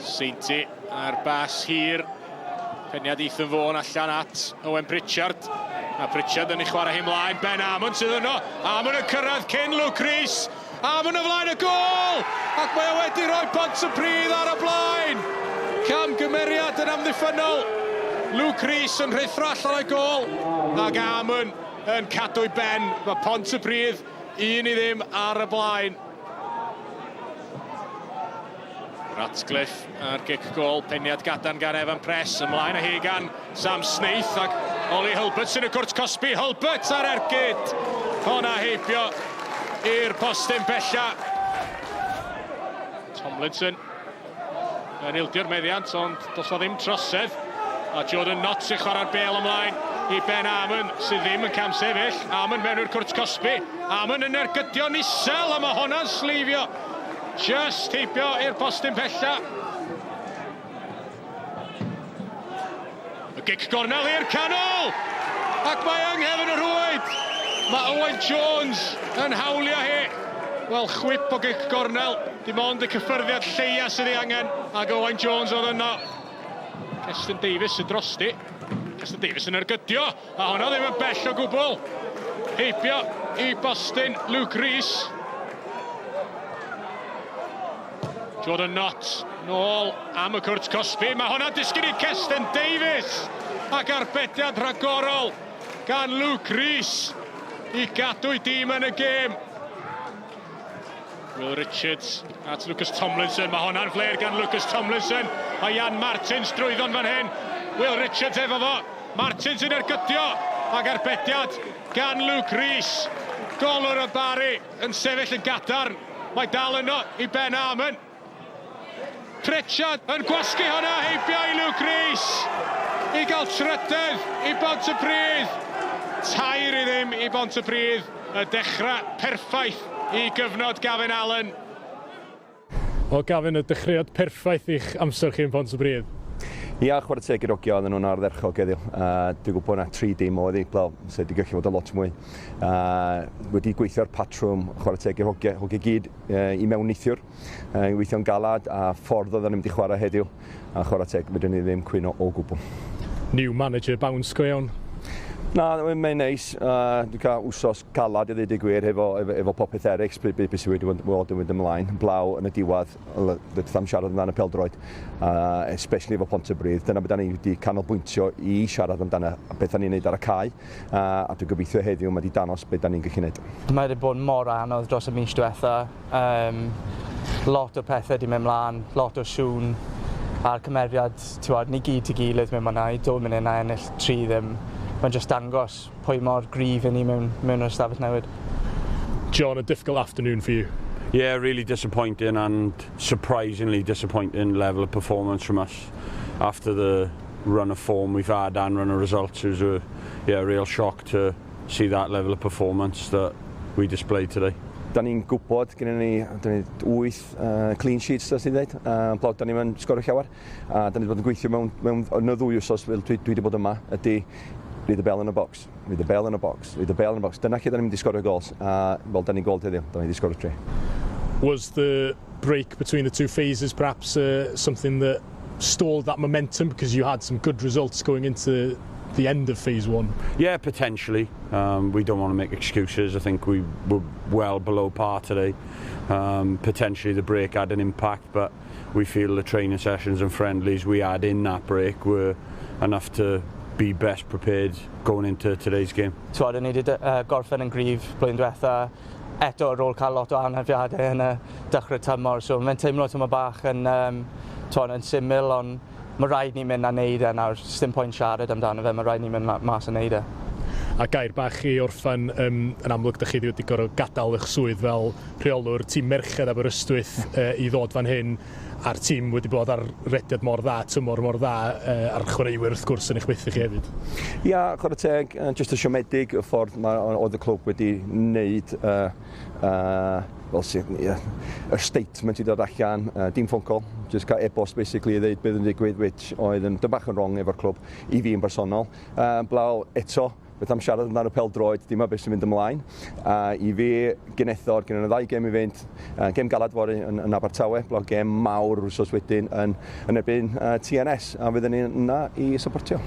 Seinti a'r bas hir. Peniad Ethan Vaughan allan at Owen Pritchard. A Pritchard yn ei chwarae hi mlaen. Ben Amon sydd yno. Amon yn cyrraedd cyn Luke Rees. Amon o flaen y gôl! Ac mae o wedi rhoi Pontypridd ar y blaen! Camgymeriad yn amddiffynnol. Luke Rees yn rhuthro allan o'i gôl. Ac Amon yn cadw'i ben. Mae Pontypridd 1-0 ar y blaen. Ratcliffe a'r gic gôl, peniad gadarn gan Evan Press, ymlaen â hi gan Sam Snaith ac Ollie Hulbert sy'n y cwrt cosbi, Hulbert ar ergyd! Honna heibio i'r postyn bella. Tomlinson yn ildio'r meddiant, ond does na ddim trosedd. A Jordan Knott sy'n chwarae'r bêl ymlaen i Ben Amon, sydd ddim yn camsefyll. Amon mewn i'r cwrt cosbi. Amon yn ergydio'n isel, a mae honna'n sleifio. Just heibio i'r postyn pella. Y gic gornel i'r canol! Ac mae yng nghefn y rhwyd! Mae Owain Jones yn hawlio hi. Wel, chwip o gic gornel. Dim ond y cyffyrddiad lleia sydd ei angen, ac Owain Jones oedd yno. Keston Davies sydd drosti. Keston Davies yn ergydio, a honno ddim yn bell o gwbl. Heibio i bostyn Luke Rees. Jordan Knott nôl am y cwrt cosbi. Mae hwnna'n disgyn i Keston Davies ac arbediad rhagorol gan Luke Rees i gadw'i dîm yn y gêm. Will Richards at Lucas Tomlinson. Mae hwnna'n flair gan Lucas Tomlinson. Mae Jan Martins drwyddo'n fan hyn. Will Richards efo fo. Martins yn ergydio ac arbediad gan Luke Rees. Golwr y Barri yn sefyll yn gadarn. Mae dal yno i Ben Armon. Pritchard yn gwasgu hwnna heibio i Luke Rees i gael trydedd i Bontypridd. 3-0 i Bontypridd. Y dechrau perffaith i gyfnod Gavin Allen. O Gavin, y dechreuad perffaith i'ch amser chi yn Pontypridd. Ia, chwarae teg i'r ogia, oedden nhw'n ardderchog heddiw. Dwi'n gwybod na 3 dim oedd hi, wel, se di gallu fod yn lot mwy. Wedi gweithio'r patrwm, chwarae teg i'r hogia, hogia gyd i mewn neithiwr, i weithio'n galad a ffordd oedden nhw'n mynd i chwarae heddiw. A chwarae teg, fedrwn ni ddim cwyno o gwbl. New manager bounce go iawn. Na, mae'n neis. Dwi'n cael wsos galad i ddweud y gwir efo, efo, efo popeth eraill, beth be, be sydd wedi bod yn mynd ymlaen. Blaw yn y diwedd, beth am siarad amdano pêl-droed, especially efo Pontypridd. Dyna beth da ni wedi canolbwyntio i siarad amdano, a beth da ni'n neud ar y cae, a dwi'n gobeithio heddiw mae wedi danos beth da ni'n gallu neud. Mae wedi bod mor anodd dros y mis diwetha. Lot o pethau wedi mynd mlaen, lot o sŵn a'r cymeriad, t'wod, ni gyd 'da gilydd mewn fan'na i dod mynd in a ennill 3-0. Mae'n jyst dangos pwy mor gryf 'yn ni mewn mewn yr ystafell newid. John, a difficult afternoon for you. Yeah, really disappointing and surprisingly disappointing level of performance from us after the run of form we've had and run of results. It was a yeah, real shock to see that level of performance that we displayed today. Da ni'n gwybod, gennym ni, da ni 8 clean sheets, da ti'n dweud, blaw, da ni'n sgorio llawer, a da ni wedi bod yn gweithio mewn, mewn yn y ddwy wsos fel dwi, dwi wedi bod yma, ydy leave the bell in the box, leave the bell in the box, leave the bell in the box. Dyna lle da ni'n mynd i sgorio gols, a fel da ni'n gweld heddiw, da ni wedi sgorio 3. Was the break between the two phases perhaps something that stalled that momentum because you had some good results going into the end of phase one? Yeah, potentially. We don't want to make excuses. I think we were well below par today. Potentially the break had an impact, but we feel the training sessions and friendlies we had in that break were enough to be best prepared going into today's game. T'wod, o'n i wedi gorffen yn gryf blwyddyn diwetha, eto ar ôl cael lot o anafiadau yn y dechrau tymor, so mae'n teimlo tyma bach yn, t'wod, yn syml, ond mae rhaid ni mynd a neud e nawr, dim pwynt siarad amdano fe, mae rhaid ni mynd mas a neud e. A gair bach i orffen, yn amlwg dych chi wedi gorfod gadael eich swydd fel rheolwr tîm merched Aberystwyth i ddod fan hyn, a'r tîm wedi bod ar rediad mor dda, tymor mor dda, a'r chwaraewyr wrth gwrs yn eich methu chi hefyd. Ia, chwarae teg, jyst y siomedig y ffordd mae oedd y clwb wedi wneud fel sydd, yeah, y statement i dod allan, dim phone call, just cael e-bost basically i ddeud beth yn digwydd, which oedd yn bach yn wrong efo'r clwb i fi yn bersonol. Blaw eto, Beth am siarad amdano pêl-droed, dim beth sy'n mynd ymlaen. I fi, genethor, gen y ddau gêm i fynd, gêm galad fory yn Abertawe, blaw gêm mawr wrth wedyn yn erbyn TNS, a fyddwn ni yna i supportio.